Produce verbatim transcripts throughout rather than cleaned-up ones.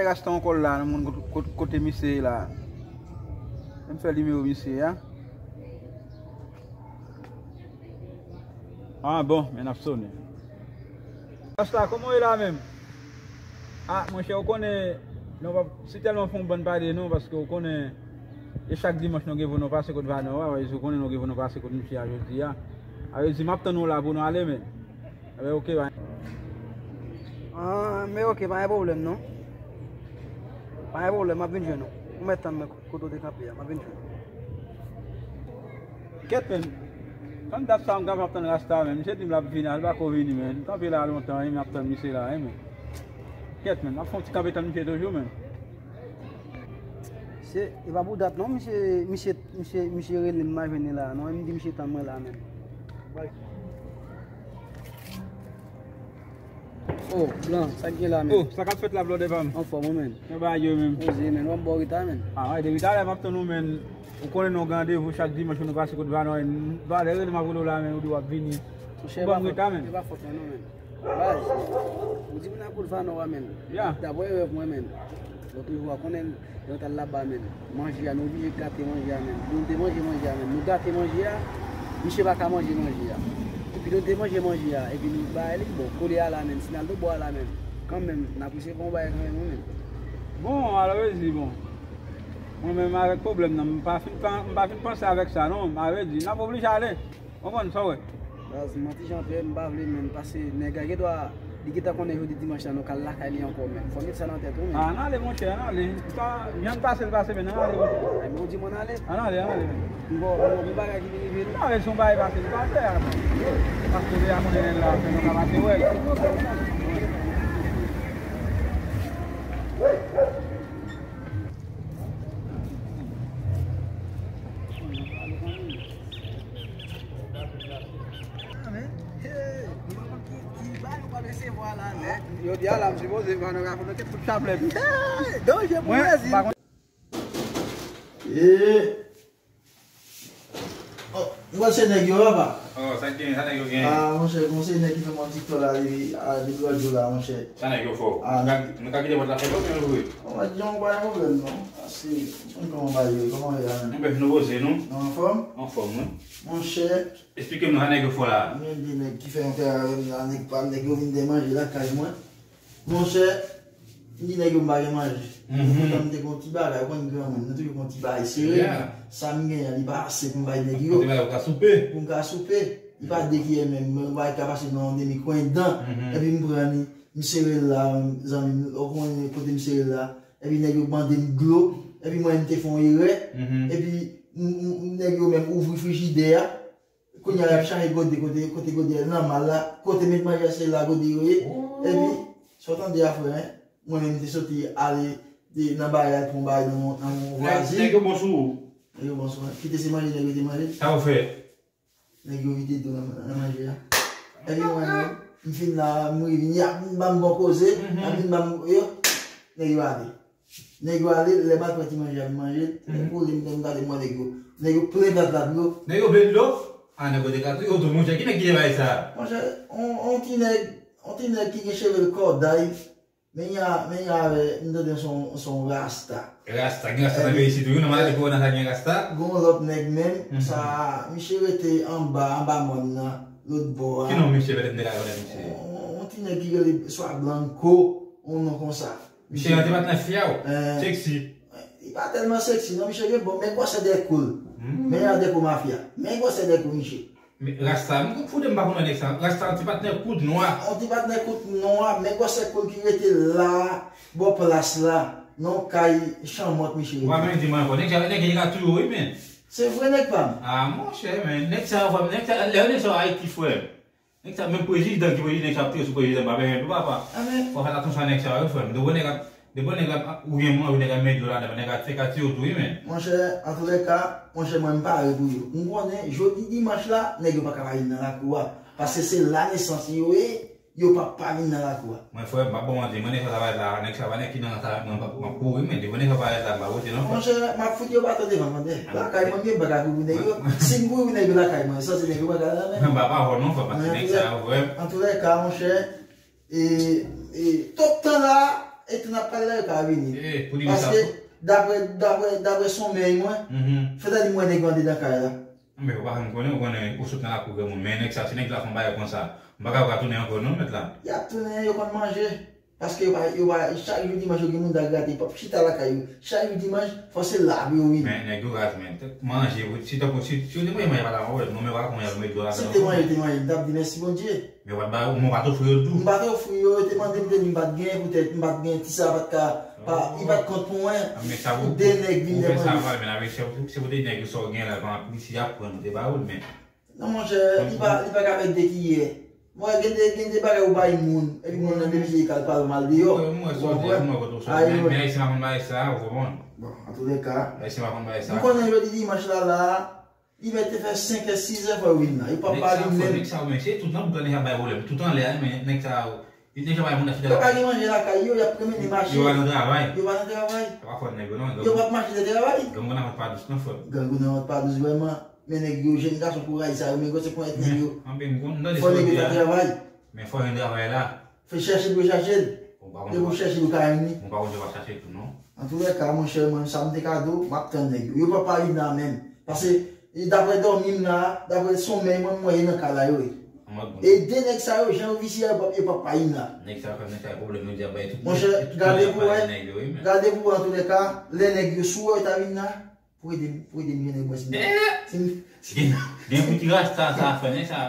Rasta ankò la, nan moun kote, kote, kote misye ye la. Ann fè nimewo misye a. Ah bon, men n ap sonnen. Rasta, kòman w ye la menm? Ah, monchè, ou konnen, nou pa, si tèlman fè yon bann pale non, paske ou konnen, e chak dimanch nou gen pou nou pase kot Vanò a, ou konnen nou gen pou nou pase kot misye a jodi a. A vle di, m ap tann ou la pou nou ale, men. Enben, oke, ba. Ah, men oke, pa gen pwoblèm non. Pa gen pwoblèm, m ap vin jwenn ou. Ou mèt tann mwen kote w te kanpe a, m ap vin jwenn ou. Kèt, men. Tann dat sa, m kanpe ap tann Rasta, men. Misye di m l ap vini, a, li pako vini, men. M kanpe la lontan, wi, m ap tann misye la, wi, men. Kèt, men. M ap fè yon ti kanpe tann misye toujou, men. Se, e pa pou dat non, misye, misye, misye, misye rele m, m a jwenn li la, non, e m di misye tann mwen la, men. Oh, Blan, sa k gen la, men? Oh, sa k ap fèt la, blòdè pa m? Anfòm, ou menm? Kòman bagay yo menm? Poze, men, w ap ba w reta, men. Ah, wi, depi talè m ap tann ou, men. Ou konnen nou gen randevou chak dimanch pou nou pase kot Vanò, men. Valè rele m ap rele w la, men, ou di w ap vini. Monchè, ou ban m reta, men. E pa fòt mwen non, men. Baz, ou di m nan kot Vanò a, men. Ya. Dabò e rèv mwen, men. Lòt jou a konnen lè nou t al laba, men. Manje a, nou oblije gate manje a, men. Nou te manje manje a, men. Nou gate manje a, misye pa ka manje manje a. Epi nou te manje manje a, epi nou bay li, bon, kote a la, men. Si n al nan bò a la, men. Kanmenm, n ap resevwa yon bagay kanmenm, wi, men. Bon, alò, vle di, bon. Mwen menm avèk pwoblèm nan, m pa fin, m pa fin panse avèk sa, non. A vle di, n ap oblije ale. Konprann sa w wè? Baz, manti jan fè, m pa vle, men, pase nèg la gen dwa, li gentan konnen jodi dimanch la, nou ka al lakay li ankò, men. Fò w met sa nan tèt ou, men. Ah, ann ale, monchè, ann ale. Sa, jan n pase l pase, men, ann ale, monchè. Ay, men, ou di m ann ale? Ann ale, ann ale, men. M gon, m gon bagay ki vin rive nou. Ann ale, se yon bagay pase, li pase a, men. Paske lè a konnen nèg la, fè nou ka pase wè l. Yo di a la, m sipoze pa nan rafè nan kèk kout chaplèt. Danje pou Brezil. Oh, mwen se nèg yo, papa. Oh, sa gen, sa nèg yo gen. Ah, monchè, bon, se nèg ki fè mwen TikTok la, li, a, depi lòt jou la, monchè. Sa nèg yo fò. Ah, nou ka, nou ka kite pòt la fèt oubyen louvri? Bon, mwen di, yon pa gen pwoblèm, non. Paske, ou konn kòman bagay yo ye, kòman yo ye la menm? Anpè nou poze, nou. Nou anfòm? Anfòm, wi. Monchè. Esplike m, sa nèg yo fò la. Gen de nèg ki fè yon tè avè m la, nèg pa m, nèg yo vin de manje lakay mwen. Monchè, m di nèg yo m pa gen manje. Mhm. Poutan m te gon ti bagay, ou konn granmoun, nou toujou gon ti bagay sere. Yeah. Sa m genyen an, li pa ase pou m bay nèg yo. Pou te bay ou ka soupe. Pou m ka soupe. Li pa de kiyè menm, yon bagay ka pase nan yon demi kwen dan. Mhm. Epi m pran li, m sere l la, zanmi m, ou konnen kote m sere l la. Epi nèg yo mande m dlo. Epi mwen menm m te fè yon erè. Mhm. Epi m, m, m, nèg yo menm ouvri frijidè a. Kounye a, y ap chache gode kote, kote gode a nan mal la, kote met manje a se la gode yo ye. Oh. Epi, sa w tande a frè, en? Mwen menm te soti ale de, nan bagay al pran bagay nan yon, nan yon vwazin. Nèg yo bon sou ou. Nèg yo bon sou mwen. Kite se manje nèg yo te manje. Sa ou fè? Nèg yo vide dlo nan, nan manje a. Epi mwen menm, m fin la, m rive, y ap vin ban m bon koze, mhm, y ap vin ban m, yo, nèg yo ale. Nèg yo ale, lè m al pran ti manje a, m manje, mhm, lè m koule, m gade m wè nèg yo. Nèg yo plen plat la dlo. Nèg yo plen dlo? Ah, nèg yo te ka touye w tou, monchè. Ki nèg ki te bay sa? Monchè, on, on ti nèg, on ti nèg ki gen cheve l kòday. Men y a, men y a, eh, m tande se on, se on rasta. Rasta, gen rasta nan peyi isit tou, wi, nan maladi kowona sa gen rasta. Gon lòt nèg menm, mhm, sa, misye rete anba, anba mòn nan, lòt bò a. Ki non misye, pètèt m te ka konnen misye? On, on, on ti nèg ki rele swa Blanco, on non konsa. Misye an ti patnè fyaw, eh, sexy. Li pa tèlman sexy, non, misye gen bon, men gwosè dèkou l. Hmm. Men y a dèkou mafya. Men gwosè dèkou misye. Men rasta, m fout m pa konn nèg sa. Rasta, ti patnè kout nwa. On ti patnè kout nwa, men gwosè kou l ki rete la, bò plas la, nan kay chanmòt misye rete. Ou pa menm di mwen ankò. Nèg sa, nèg ki ka touye w, wi, men. Se vre, nèg pa m. Ah, monchè, men. Nèg sa, nèg sa, lè nèg sa Ayiti, frè m. Nèg sa, menm prezidan ki prezidan k ap tire sou prezidan, pa pèmèt ou, papa. Fò w fè atansyon a nèg sa yo, frè m. De bon nèg ap, de bon nèg ap, ou gen manje, nèg ap met dlo ladan, nèg ap fè ka tire w tou, wi, men. Monchè, antoulèka, monchè, mwen, m pare pou yo. M konnen, jodi dimanch la, nèg yo pa ka pa vin nan lakou a. Paske se la nesans yo ye, yo p ap pa vin nan lakou a. Mwen, frè m, m ap ba w manti, mwen, nèg sa parèt la, nèg sa pa nèg ki nan sa, mwen, m ap, m ap kouri, men, de bon nèg sa parèt la, m pa rete non, frè. Monchè, m ap fout yo baton devan, tande. Lakay mwen, m pa ka kouri pou nèg yo. Si m kouri pou nèg yo lakay mwen, sanse nèg yo pa ka la, men. Mwen, m pa pawòl non, frè, paske nèg sa yo, frè m. Antoulèka, monchè, E, e, tout tan la, E tou n ap pale la, yo ka vini. Eh, pou di sa. Paske, dapre, dapre, dapre sonmèy mwen, mhm, fè ta di mwen nèg yo andedan kay la. Men ou pa janm konnen, ou konnen ou sot nan lakou granmoun. Men nèg sa, si nèg la fè yon bagay konsa, m pa ka, ka tounen ankò non, mèt la. Y ap tounen, yo konn manje. Paske yo pa, yo pa, chak jou dimanch, yo gen moun ta grate, p ap chita lakay yo. Chak jou dimanch, fò se la pou yo vini. Men nèg yo raz, men. Manje, wi, si tankou, si, si yo te manje, manje pa ta manje, non, men pa konn y al met dlo ladan. Si te manje, te manje, m t ap di mèsi Bondye. Men w pa t ba yo, men w pa t ofri yo l tou. M pa t ofri yo, yo te mande m, te di m pa t gen, poutèt m pa t gen, ti sa pa t ka, pa, li pa t kont pou mwen. Ah, men sa pou de nèg vin dèmanje. Ou fè sa, men avèk se, se pou de nèg yo sa w gen la, pa anpil, si y ap pran, nou te ba yo l, men. Non, monchè, li pa, li pa ka fè de kiyè. Mwen, gen de, gen de bagay ou bay moun, epi moun nan depi se li k al pale w mal deyò. Ou konprann? Men, men Ayisyen pa konn bagay sa, ou konprann? Bon, antoulèka. Ayisyen pa konn bagay sa. M konnen jodi dimanch la, la, Li mèt te fè senkè, sizè fò yo vin la. Yo p ap pale menm. Nèg sa yo, men se tout nan bout la nèg sa bay pwoblèm. Tout anlè a, men nèg sa yo. Nèg sa bay moun nan chita lakay. Yo pa gen manje lakay yo, y ap mennen machin. Yo pa nan travay. Yo pa nan travay. Yo pa fò nèg yo non. Yo p ap mache nan travay. Grangou nan vant pa dous non frè m. Grangou nan vant pa dous vrèman. Men nèg yo, jèn gason kouraj sa yo, men gwo se ponyèt nèg yo. Fò nèg yo ta travay. Men fò jwenn travay la. Fè chèche pou yo chache l. Depi w chèche l, ou ka jwenn li. Bon, pa konn yo pa chache l tou non. Antoulèka, monchè, mwen, sa m te ka di w, m ap tann nèg yo. Yo p ap pa vin la menm. Paske, e, daprè dòmi m la, daprè sonmèy mwen, m wè e nan kay la yo ye. E de nèg sa yo, jan yo visye a, yo p ap, yo p ap pa vin la. Nèg sa yo fè nèg sa yo pwoblèm, yo di y ap bay tout. Monchè, gade pou wè, gade pou wè, antoulèka, lè nèg yo sou wè yo ta vin la, Pou ede m, pou ede m jwenn nèg mwen si m ta. Si m. Gen, gen pou ti rasta sa fè, nèg sa,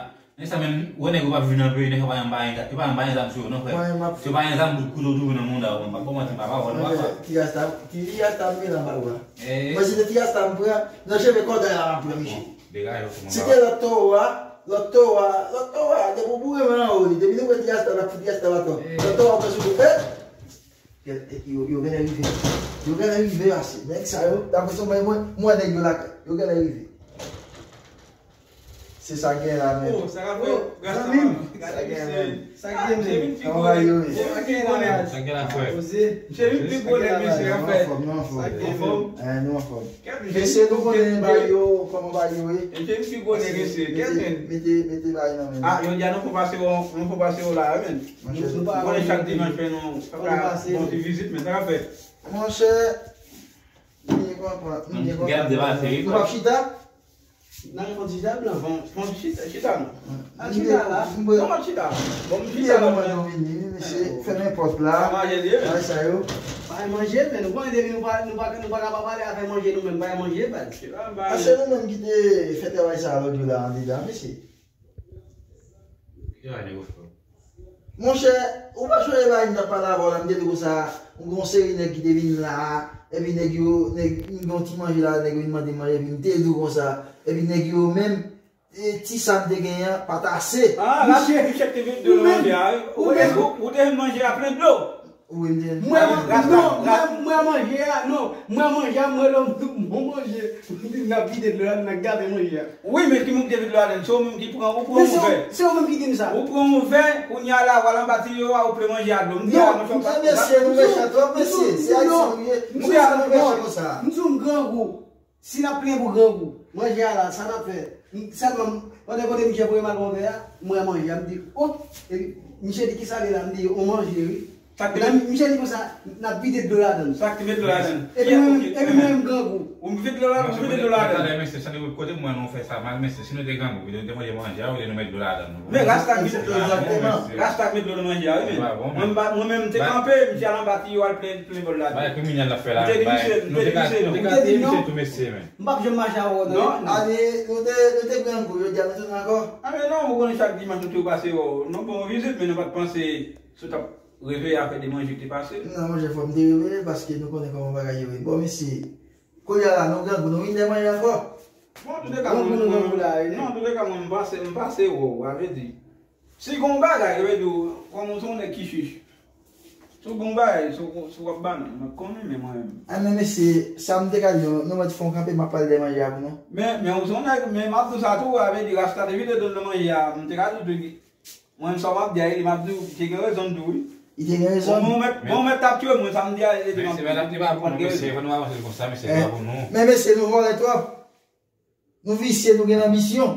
nèg sa menm, wè nèg yo p ap vin nan peyi, nèg sa pa janm bay, yo pa janm bay zam sou yo non, frè. Si yo pa gen zam, bout kouto toujou nan mouda yo, m p ap ba w manti, m pa ba w, m pa ba w. Ti rasta, ti rasta m gen nan ba w la. Mwen se te ti rasta m pran, nan cheve kòdèy la m ap pran, mesye. Si te lòt towo a, lòt towo a, lòt towo a, depi w boure men anwo li, depi nou pran ti rasta, n ap fout ti rasta baton. Lòt towo a, w pran sou kote. Yo, yo genlè rive. Yo genlè rive ase. Nèg sa yo, daprè sa mwen, mwen, mwen nèg yo lakay. Yo genlè rive. Se sa gen la menm. Oh, sa ka fè. Oh, zanmi m. Sa gen menm. Sa gen menm. Kòman bagay yo ye? Sa gen la, frè. Misye vin pi gwo nèg, mesye, anfèt. Nou anfòm, nou anfòm. Sa gen menm. Nou anfòm. Mesye, nou konnen bagay yo, kòman bagay yo ye. Misye vin pi gwo nèg, mesye. Mete, mete bagay nan men. Ah, jodi a nou fò pase yo, nou fò pase yo la, wi, men. Monchè, nou pa konnen chak dimanch fè nou bon ti vizit, men sa ka fèt. Monchè, m byen konprann, m byen konprann. Nou p ap chita? Nan fon ti tab la, fon, fon ti chita, chita non. Al chita la. Kòman chita? Bon, m chita la. Mwen vini, mesye, fèmen pòt la. Bagay sa yo. Pa manje, men nou konnen depi nou pa, nou pa, nou pa ka pa pale afè manje nou menm, pa manje, baz. A se nou menm ki te fè travay sa lòt jou la andedan, mesye. Monchè, ou pa sonje bagay m t ap pale avè w la, m te di w konsa, m gen yon seri nèg ki te vin la, epi nèg yo, nèg, m gen yon ti manje la, nèg yo vin mande m manje, epi m te di w konsa, epi nèg yo menm, e, ti sa m te genyen an, pa t ase. Ah, la, misye, misye te vin de manje a, wi. Ou te vin manje a plen dlo. Wi, m te. Mwen, non, mwen, mwen manje a, non. Mwen manje a, mwen lè m bon manje. N ap vide dlo ladann, n ap gate manje a. Wi, men ki moun ki te vide dlo ladann? Se ou menm ki pran, ou pran yon vè. Se ou menm ki di m sa. Ou pran yon vè, kounye a la, w al anba tiyo a, ou plen manje a dlo. M di a, non, non, mesye, nou mechan twòp, mesye. Se Ayisyen nou ye. M di a, nou mechan konsa. M di w m grangou. Si n ap plenyen pou grangou, manje a la, sa n ap fè? M, sèlman, pandan kote misye voye m al pran vè a, m wè manje a, m di, o! Epi misye di, kisa li la? M di, on manje, wi. Sa k te met? Misye di konsa, n ap vide dlo ladann. Sa k te met dlo ladann? Epi mwen, epi mwen menm grangou. Ou vide dlo ladann, ou vide dlo ladann. Talè, mesye, sa nou kote mwen nou fè sa mal, mesye, si nou te grangou, nou te manje manje a, olye nou met dlo ladann. Men rasta k vide dlo nan manje a, wi, men. Mwen menm, m te kanpe, m te al anba tiyo al plen, plen bòl la. Bay kriminèl la fè la. M te di misye, m te di misye, non. M te di misye tou, mesye, men. M p ap janm mache avè w nan rit, non. Ale, nou te, nou te grangou, jodi a nou tounen ankò. A, men non, ou konnen chak dimanch nou toujou pase wè w. Nou ba w vizit, men nou pa t panse si w t ap reveye apre de manje ki te pase. Non, monchè, fò m te reveye, paske nou konnen kòman bagay yo ye. Bon, mesye, kounye a la, nou grangou, nou vin dèmanje ankò. Bon, antoulèka, mwen, mwen, non, antoulèka, mwen, m pase, m pase wè w, sa vle di, si gon bagay, yo vle di w, kòm ou se yon nèg ki chich. Si w gon bagay, si w, si w ap ban, mwen konnen, men mwen menm. A, men mesye, sa m te ka di nou, nou mèt fè yon kanpe, m ap pale de manje a pou nou. Men, men ou se yon nèg, men m ap di w sa tou, sa vle di, rasta te vide dlo nan manje a, m te ka di w tou, mwen, sa w ap di a, li m ap di w, li te gen rezon l tou, wi. Li te gen rezon l. Bon, mèt, bon, mèt t ap tiye mwen, sa m di a, li te gen rezon. Men se pa, li pa pou nou, mesye, fò nou avanse konsa, mesye, se pa pou nou. Men, mesye, nou vòlè twòp. Nou visye, nou gen lanbisyon.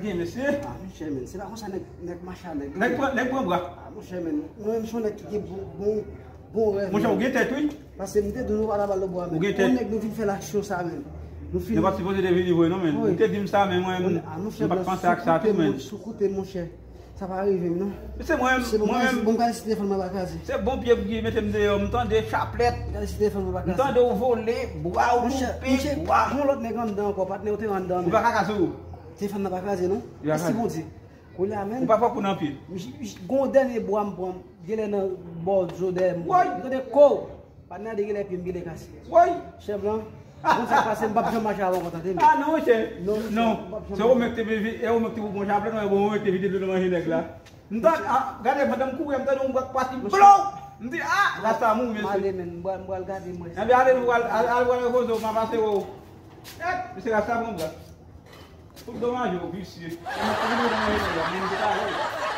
k gen, mesye. Ah, monchè, men, se pa konsa nèg, nèg mache a nèg. Nèg pran, nèg pran bra. Ah, monchè, men, mwen menm se yon nèg ki gen bon, bon, bon rèv. Monchè, ou gen tèt, wi. Pase m te di w nou pa ta pale bwa, men. Ou gen tèt. Yon nèg nou vin fè laksyon sa, men. Nou fini. Nou pa t sipoze te vini vre, non, men. Wi. Ou te di m sa, men mwen, m pa t panse ak sa tou, men. Sou koute, monchè. Sa pa rive m, non. Se mwen, se bon, mwen menm. Bon, m gade si telefòn mwen pa kraze. Se bon pye ki mete m deyò, m tande chaplèt. Gade si telefòn mwen pa kraze. M tande w vole, bra w koupe, bra. Yon lòt nèg anndan ankò, patnè w te anndan, men. Ou pa ka kase ou. Telefòn nan pa kraze, non. Mèsi Bondye. Koulye a, men. Ou pa fè kou nan pye. Gon dènye bwa m pran, genlè nan bò zo dèyè m. Woy! M tande ko! Patnè a de genlè pye m genlè kase. Woy! Chèf lan, bon sa k pase, m p ap janm mache avè w ankò, tande m. Ah non, monchè. Non, monchè, non. M p ap janm mache. Se ou menm ki te vide, e ou menm ki te pou pran chaplèt, non, e bon, ou menm ki te vide dlo nan je nèg la. M tande, ah, gade, pandan m kouri, m tande yon bwa k pati, blow! M di, ah, rasta mouri, mesye. M ale, men, m pral, m pral gade, mwen. Enben, ale, nou pral, al, al, pral repoze w, m ap pase wè w. Èt, mesye, rasta pran bwa. Fout domaje w, visye. Mwen, mwen, mwen, mwen, mwen, mwen, mwen,